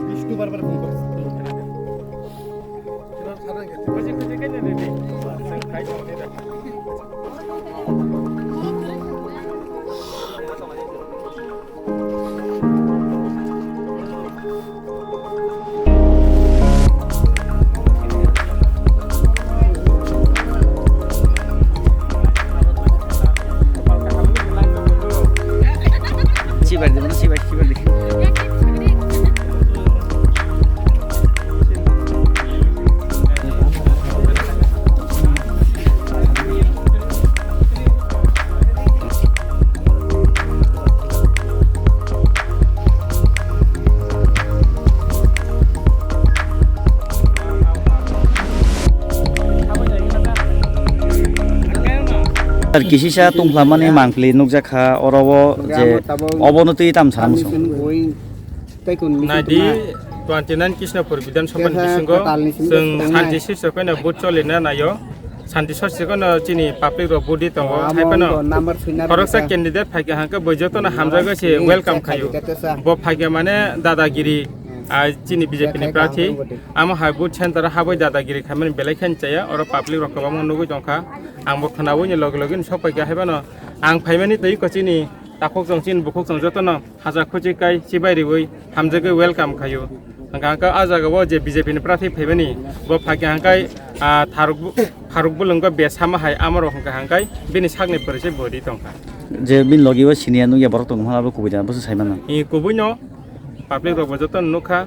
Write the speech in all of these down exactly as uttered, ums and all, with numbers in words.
বিষ্ণু বারবার ফোন করে। Sibar di mana, sibar, sibar di. Sir, kisisa tungphlamani mangpili nukjakha oro o je obono twi tam sana muchung. Naidi twenty nine Krishnapur Bidhan Sabhani bisingo chwng santi sirso kheno vote cholina naio. Santi sirso kheno chini public rok vote di tongo. Hai phano khoroksa candidate phaikha hangkhe bo jotono hamjagwi se welcome khaio. Bo phaikha mane dadagiri, ah, chini B J P ni prarthi. Amo hai vote center o habwi dadagiri khaimani belai khe chaya. Oro public rok kwbangma nugwi tongkha. Ang bo khwnawi ni loge loge ni sok paikha. Hai phano ang phaimani twi ko chini takhuk chwng chini bukhuk chwng jotono haja khuchi kai chibai riwi hamjagwi welcome khaio. Hwnkha hwnkhe ah jaga o je B J P ni prarthi phaimani bo phaikha hwnkhe, ah, tharuk bu-, tharuk bulunggo bes sama hai amorok hwnkha hwnkhe bini sakni pore se bo ri tongkha. Je bini logi o senior nukya borok tongmani abo kubui da, boso sai mano. I kubui no public rok bo joto nukha.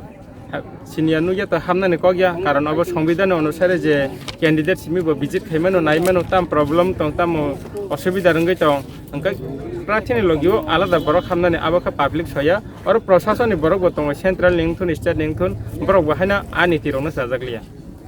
Ha, senior nukya to hamnani kok ya, karon obo songbidhan ni onusare je candidate simi bo visit khaimano, naimano, tam problem tong, tamo osubida rwngwi tong, hwnkhe prarthini logio alada borok hamnani abo khe public soya, oro proshasoni borok bo tongo, central ni wngthun, state ni wngthun, borok bo haino a niti rokno chajakliya.